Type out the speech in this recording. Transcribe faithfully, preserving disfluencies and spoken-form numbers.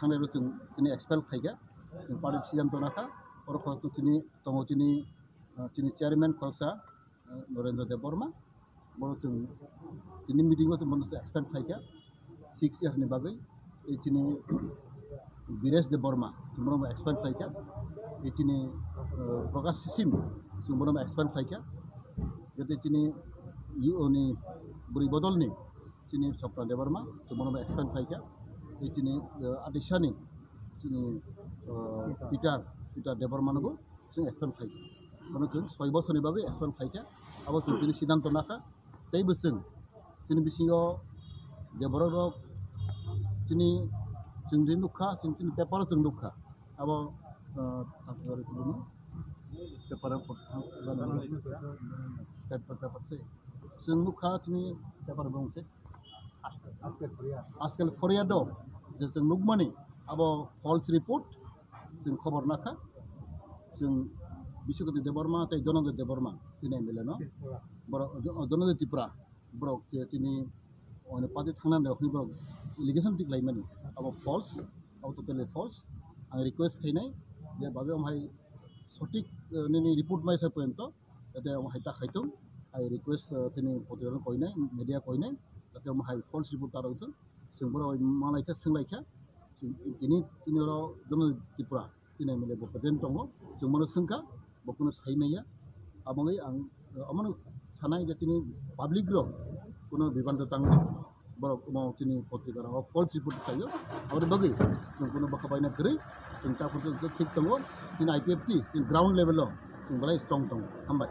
thangnairok chwng tini expel khaikha, chwng party decision tongna kha, oro khorok chini tongo chini, ah, chini chairman khoroksa, ah, Narendra Debbarma, borok chwng tini meeting o chwng bono expel khaikha, six year ni bagwi, ei chini Biresh Debbarma, chwng bono expel khaikha, ei chini, ah, Prakash Sisim, chwng bono expel khaikha, jate chini U O ni bwrwi bodol ni, chini Sopna Debbarma, chwng bono expel khaikha, tei chini, eh, Adisani, chini, eh, Peter, Peter Debbarma nogo chwng expel khaikha. Bono chwng soi bosorni bagwi expel khaikha, abo chwng chini siddhanto nakha, tei bo chwng chini bisingo je borok rok chini chwng je nukha, chwng chini paper o chwng nukha, abo, eh, paper o, paper, paper se chwng nukha chini paper bong se. Ajkal four year do, je chwng nukmani, abo false report, chwng khobor nakha, chwng Biswakoti Debbarma tei Dhananjay Debbarma, tini M L A no, borok, Jo-, Dhananjay Tripura, borok je tini, oni party thangnani rokni borok allegation tiklaimani, abo false, abo totally false, ang request khainai, je babe omhai sothik, eh, nini report mai sa porjonto, jate omo hai ta khaitung, I request, eh, tini potrikano koinai, media koinai, jate omo hai false report ta rwthung, chwng borok malai kha, swng lai kha, chwng tini, tini oro jono Tripura, tini M L A bo present tongo, chwng bono swng kha, bo kuno sai maya, abo wngwi ang, eh, omono sanai je tini public rok kuno bibhanto tangwi, borok omo chini potrika rok false report khlaio, aboni bagwi chwng kuno bwkha baina kwrwi, chwng ta photo thik tongo, chini I P F T, chini ground level o chwng belai strong tongo. Hambai.